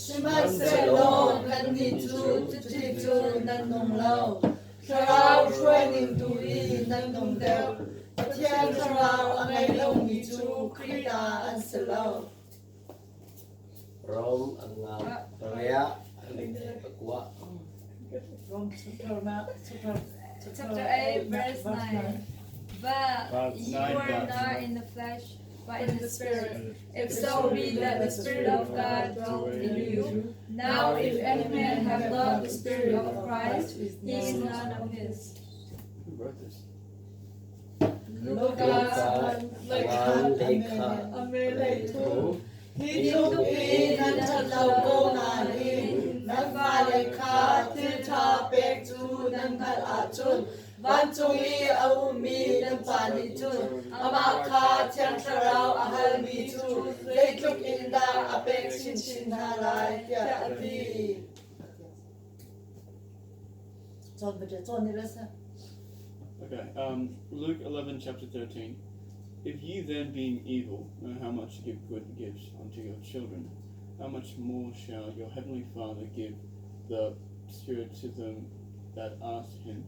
Sihmanhsehlaw nannih cu cuticun nan nung lo. Thlarau hruaining tu i nan nung deuh. Pathian Thlarau a ngei lomi cu Khrih ta an si lo. Rom a ngam pariah a pakua. Chapter 8, verse 9. But you are not in the flesh, but in the Spirit. If so be that the Spirit of God dwell in you. Now if any man have not the Spirit of Christ, he is none of his. Who wrote this? Luka Hi tluk i nan ṭhat lo ko nain nan fale kha thil ṭha pek cu nan hngalh ahcun vancung i a ummi nan Pa nih cun amah kha Thiang Thlarau a halmi cu zeitluk in dah a pek chinchin hna lai tiah a ti. Okay, Luke 11, chapter 13. If ye then, being evil, know how much to give good gifts unto your children, how much more shall your heavenly Father give the Spirit to them that ask him?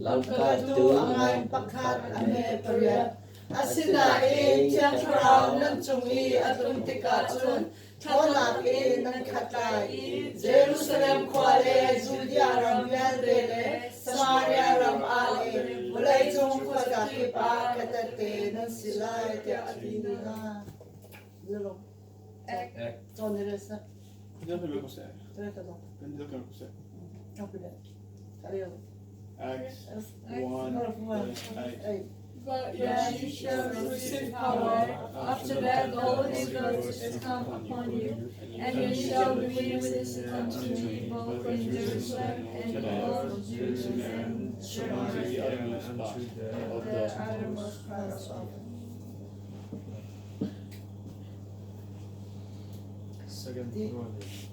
Lamkaltu a ngan pakhat a hme pariat. Asinain Thiang Thlarau nan cung i a tlun tikah cun ṭhawnnak in nan khat lai i Jerusalem khua le Judea ram vialte le Samaria ram ah le vawleicung khuazakip ah ka tehte nan si lai tiah a ti hna. Acts 1, verse 8. But ye shall receive power after that the Holy Ghost is come upon you, and ye shall be witnesses unto me both in Jerusalem and in all Judea and To the Samaria, uttermost part of the the uttermost parts of Second Timothy.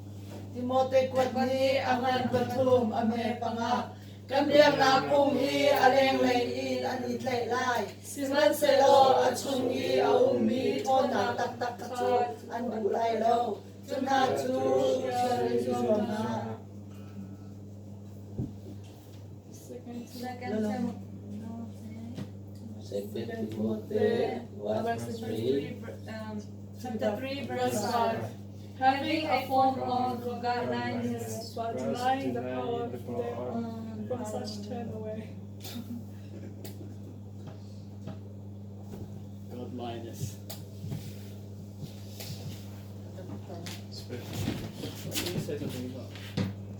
Timote kuat nih a ngan pathum a hme panga. Kan biaknak pum hi a lenglei in an i tlaih lai. Sihmanhsehlaw a chung i a ummi ṭhawnnak taktak cu an duh lai lo. Cu hna cu hrial i zuam hna. Second Timothy. Second Timothy 1 Verse 3. 3, chapter 3, verse 5. Having a form of godliness, but denying the power thereof, from such turn away. Godliness. Let me say something as well.